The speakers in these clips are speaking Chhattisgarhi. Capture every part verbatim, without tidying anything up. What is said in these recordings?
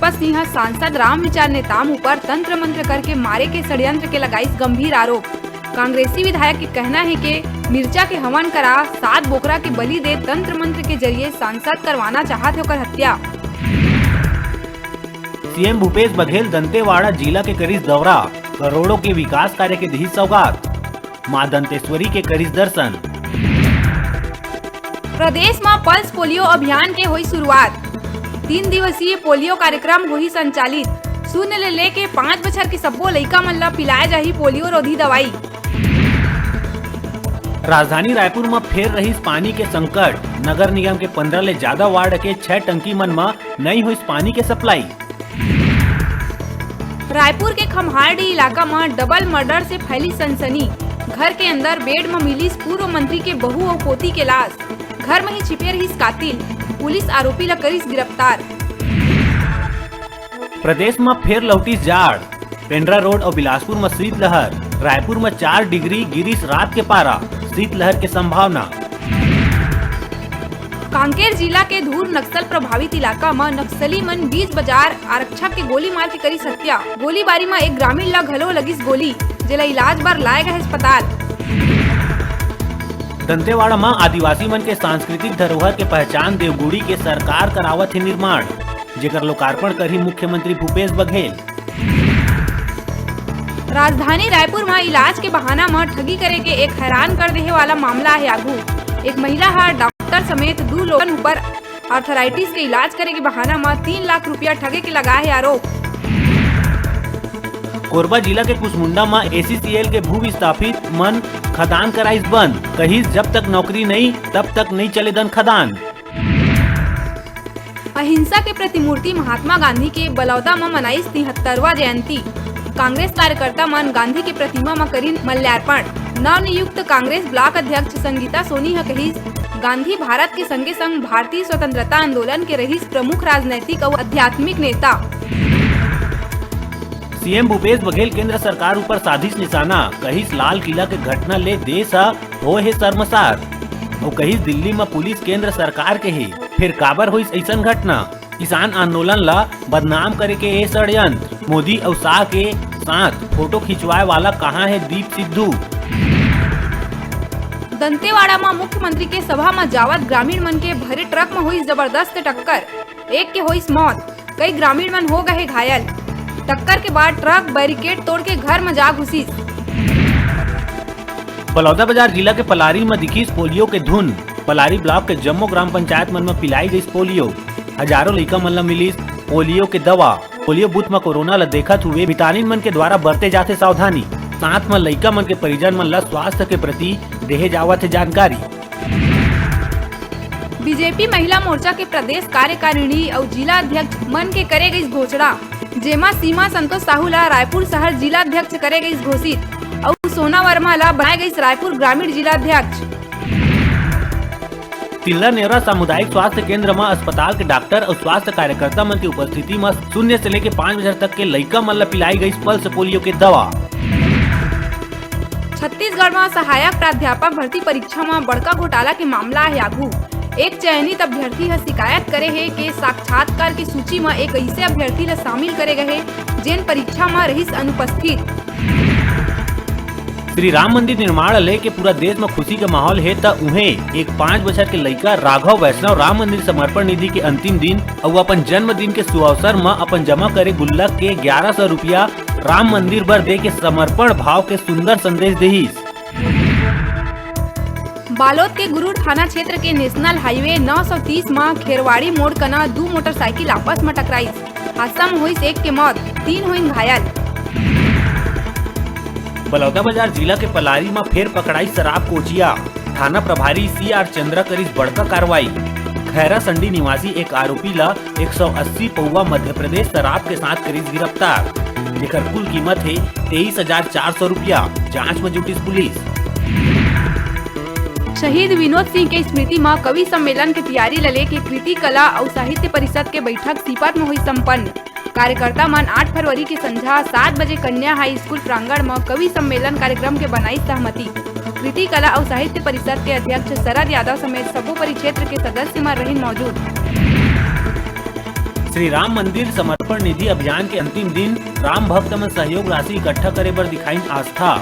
पुष्पा सिंह ह सांसद रामविचार नेताम ऊपर तंत्र मंत्र करके मारे के षड्यंत्र के लगाइस गंभीर आरोप। कांग्रेसी विधायक के कहना हे के मिर्चा के हवन करा, सात बोकरा के बलि दे तंत्र मंत्र के जरिए सांसद करवाना चाहत हे ओकर हत्या। सीएम भूपेश बघेल दंतेवाड़ा जिला के करिस दौरा, करोड़ों के विकास कार्य के दिही सौगात। मां दंतेश्वरी के करिस दर्शन। प्रदेश म पल्स पोलियो अभियान के होई शुरुआत। तीन दिवसीय पोलियो कार्यक्रम होही संचालित। शून्य ले लेके पाँच बछर के सब्बो लइका मन ल पिलाए जाही पोलियो रोधी दवाई। राजधानी रायपुर म फेर रहिस पानी के संकट। नगर निगम के पंद्रह ले जादा वार्ड के छह टंकी मन म नइ होइस पानी के सप्लाई। रायपुर के खम्हारडीह इलाका म डबल मर्डर से फैली सनसनी। घर के अंदर बेड म मिलिस पूर्व मंत्री के बहू अउ पोती के लाश। घर म ही छिपे रहिस कातिल। पुलिस आरोपी ल करिस गिरफ्तार। प्रदेश म फेर लौटिस जाड़। पेंड्रा रोड अउ बिलासपुर म शीतलहर। रायपुर म चार डिग्री गिरिस रात के पारा। शीतलहर के संभावना। कांकेर जिला के धूर नक्सल प्रभावित इलाका म नक्सली मन बीच बाजार आरक्षक के गोली मार के करिस हत्या। गोलीबारी म एक ग्रामीण ल घलो लगिस गोली, जेला इलाज बर लाए गए अस्पताल। दंतेवाड़ा म आदिवासी मन के सांस्कृतिक धरोहर के पहचान देवगुड़ी के सरकार करावत हे निर्माण, जेकर लोकार्पण करही मुख्यमंत्री भूपेश बघेल। राजधानी रायपुर म इलाज के बहाना म ठगी करे के एक हैरान कर देहे वाला मामला हे आगू। एक महिला ह डॉक्टर समेत दू लोगन ऊपर आर्थराइटिस के इलाज करे के बहाना म तीन लाख रुपया ठगे के लगा हे आरोप। कोरबा जिला के कुसमुंडा म एसीसीएल के भू विस्थापित मन खदान कराइस बंद, कहिस जब तक नौकरी नइ तब तक नइ चले दन खदान। अहिंसा के प्रतिमूर्ति महात्मा गांधी के बलौदा म मनाइस तिहत्तरवां जयंती। कांग्रेस कार्यकर्ता मन गांधी के प्रतिमा म करिन माल्यार्पण। नवनियुक्त कांग्रेस ब्लॉक अध्यक्ष संगीता सोनी ह कहिस, गांधी भारत के संगे संग भारतीय स्वतंत्रता आंदोलन के रहिस प्रमुख राजनैतिक अउ आध्यात्मिक नेता। सीएम भूपेश बघेल केंद्र सरकार ऊपर साधिस निशाना, कहिस लाल किला के घटना ले देश ह होए हे शर्मसार। अउ कहिस दिल्ली म पुलिस केंद्र सरकार के हे, फेर काबर होइस अइसन घटना? किसान आंदोलन ला बदनाम करे के ए षड्यंत्र। मोदी अउ शाह के साथ फोटो खिंचवाए वाला कहां हे दीप सिद्धू? दंतेवाड़ा म मुख्यमंत्री के सभा म जावत ग्रामीण मन के भरे ट्रक म होइस जबरदस्त टक्कर, एक के होइस मौत, कई ग्रामीण मन हो गए घायल। टक्कर के बाद ट्रक बैरिकेड तोड़ के घर म जा घुसिस। बलौदाबाजार जिला के पलारी म दिखिस पोलियो के धुन। पलारी ब्लॉक के जम्मो ग्राम पंचायत मन म पिलाई गइस पोलियो। हजारों लइका मन ल मिलिस पोलियो के दवा। पोलियो बूथ म कोरोना ल देखत हुए मितानिन मन के द्वारा बरते जाथे सावधानी। साथ म लइका मन के परिजन मन ल स्वास्थ्य के प्रति देहे जावत हे जानकारी। बीजेपी महिला मोर्चा के प्रदेश कार्यकारिणी अउ जिला अध्यक्ष मन के करे गइस घोषणा, जेमा सीमा संतोष साहू ला रायपुर शहर जिला अध्यक्ष करे गइस घोषित अउ सोना वर्मा ला बनाए गइस रायपुर ग्रामीण जिला अध्यक्ष। तिल्ला नेवरा सामुदायिक स्वास्थ्य केंद्र म अस्पताल के डॉक्टर अउ स्वास्थ्य कार्यकर्ता मन के उपस्थिति म शून्य से लेके पाँच बछर तक के लइका मन ल पिलाई गइस पल्स पोलियो के दवा। छत्तीसगढ़ म सहायक प्राध्यापक भर्ती परीक्षा म बड़का घोटाला के मामला हे आगू। एक चयनित अभ्यर्थी ह शिकायत करे हे के साक्षात्कार के सूची म एक अइसे अभ्यर्थी ल शामिल करे गए हे, जेन परीक्षा म रहिस अनुपस्थित। श्री राम मंदिर निर्माण लेके पूरा देश म खुशी के माहौल हे, त उहें एक पाँच बछर के लइका राघव वैष्णव राम मंदिर समर्पण निधि के अंतिम दिन अउ अपन जन्मदिन के शुभ अवसर म अपन जमा करे गुल्लक के ग्यारह सौ रुपया राम मंदिर बर दे के समर्पण भाव के सुंदर संदेश देहिस। बालोद के गुरूर थाना क्षेत्र के नेशनल हाईवे नौ सौ तीस म खेरवाड़ी मोड़ कना दू मोटरसाइकिल आपस म टकराइस। हादसा म होइस एक के मौत, तीन होइन घायल। बलौदाबाजार जिला के पलारी म फेर पकड़ाइस शराब कोचिया। थाना प्रभारी सी आर चंद्रा करिस बड़का कार्रवाई। खैरासंडी निवासी एक आरोपी ल एक सौ अस्सी पौवा मध्य प्रदेश शराब के साथ करिस गिरफ्तार, जेकर कुल कीमत हे तेईस हजार चार सौ रुपया। जांच म जुटिस पुलिस। शहीद विनोद सिंह के स्मृति म कवि सम्मेलन के तियारी ल लेके कृति कला अउ साहित्य परिषद के बैठक सीपत म होइस संपन्न। कार्यकर्ता मन आठ फरवरी के संझा सात बजे कन्या हाई स्कूल प्रांगण म कवि सम्मेलन कार्यक्रम के बनाइस सहमति। कृति कला अउ साहित्य परिषद के अध्यक्ष शरद यादव समेत सबो परिक्षेत्र के सदस्य मन रहिन मौजूद। श्री राम मंदिर समर्पण निधि अभियान के अंतिम दिन राम भक्त मन सहयोग राशि इकट्ठा करे बर दिखाइन आस्था।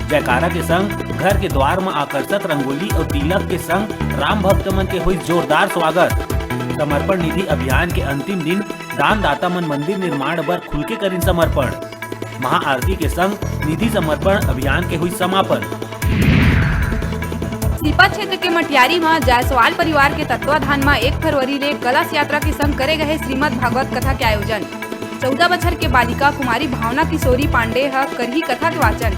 जयकारा के संग घर के द्वार म आकर्षक रंगोली अउ तिलक के संग राम भक्त मन के होइस जोरदार स्वागत। समर्पण निधि अभियान के अंतिम दिन दानदाता मन मंदिर निर्माण बर खुल के करिन समर्पण। महाआरती के संग निधि समर्पण अभियान के होइस समापन। सीपत क्षेत्र के मटियारी म जायसवाल परिवार के तत्वाधान म एक फरवरी ले कलश यात्रा के संग करे गए श्रीमद् भागवत कथा के आयोजन। चौदह बछर के बालिका कुमारी भावना किशोरी पांडे ह करही कथा के वाचन।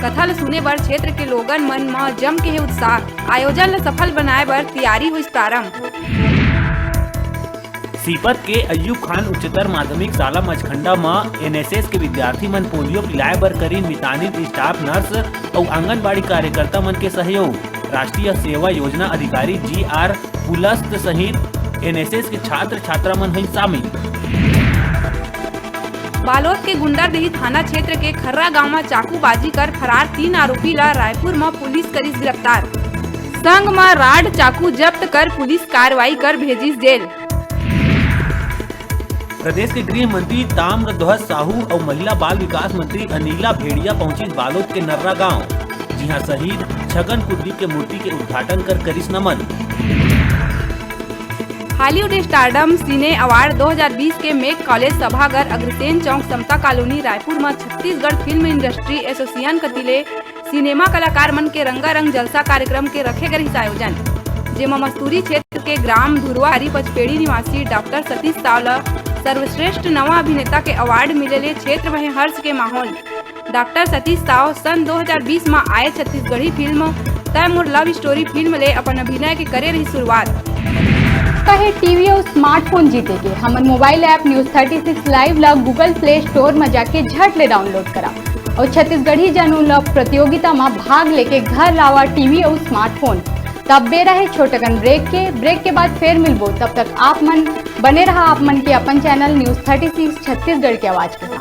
कथा ल सुने बर क्षेत्र के लोगन मन म जम के हे उत्साह। आयोजन ल सफल बनाए बर तैयारी होइस प्रारंभ। सीपत के अय्यूब खान उच्चतर माध्यमिक शाला मचखंडा म एनएसएस के विद्यार्थी मन पोलियो पिलाए बर करिन मितानिन स्टाफ नर्स अउ आंगनबाड़ी कार्यकर्ता मन के सहयोग। राष्ट्रीय सेवा योजना अधिकारी जीआर पुलस्त सहित एनएसएस के छात्र छात्रा मन होइस शामिल। बालोद के गुंडरदेही थाना क्षेत्र के खर्रा गांव म चाकूबाजी कर फरार तीन आरोपी ल रायपुर म पुलिस करिस गिरफ्तार। संग म राड चाकू जब्त कर पुलिस कार्रवाई कर भेजिस जेल। प्रदेश के गृह मंत्री ताम्रध्वज साहू अउ महिला बाल विकास मंत्री अनिला भेड़िया पहुंचिस बालोद के नर्रा गांव, जिहां शहीद छगन कुर्दीप के मूर्ति के उद्घाटन कर करिस नमन। हॉलीवुड स्टारडम सिने अवार्ड दो हज़ार बीस के मेक कॉलेज सभागार अग्रसेन चौक समता कॉलोनी रायपुर म छत्तीसगढ़ फिल्म इंडस्ट्री एसोसिएशन कति ले सिनेमा कलाकार मन के रंगारंग जलसा कार्यक्रम के रखे गे रिहिस आयोजन, जेमा मस्तूरी क्षेत्र के ग्राम धुरवाहारी पचपेड़ी निवासी डॉक्टर सतीश साव ल सर्वश्रेष्ठ नवा अभिनेता के अवार्ड मिले ले क्षेत्र म हे हर्ष के माहौल। डॉक्टर सतीश साव सन दो हज़ार बीस म आए छत्तीसगढ़ी फिल्म तय मोर लव स्टोरी फिल्म ले अपन अभिनय के करे रही शुरुआत। कहे टीवी अउ स्मार्टफोन जीते के हमन mobile app news thirty six live ला गूगल प्ले स्टोर म जाके झट ले डाउनलोड करा अउ छत्तीसगढ़ी जनउन ला प्रतियोगिता म भाग लेके घर लावा टीवी अउ स्मार्टफोन। तब बेरा हे छोटकन ब्रेक के, ब्रेक के बाद फेर मिलबो। तब तक आप मन बने रहा आप मन के अपन channel news thirty six Chhattisgarh के आवाज के।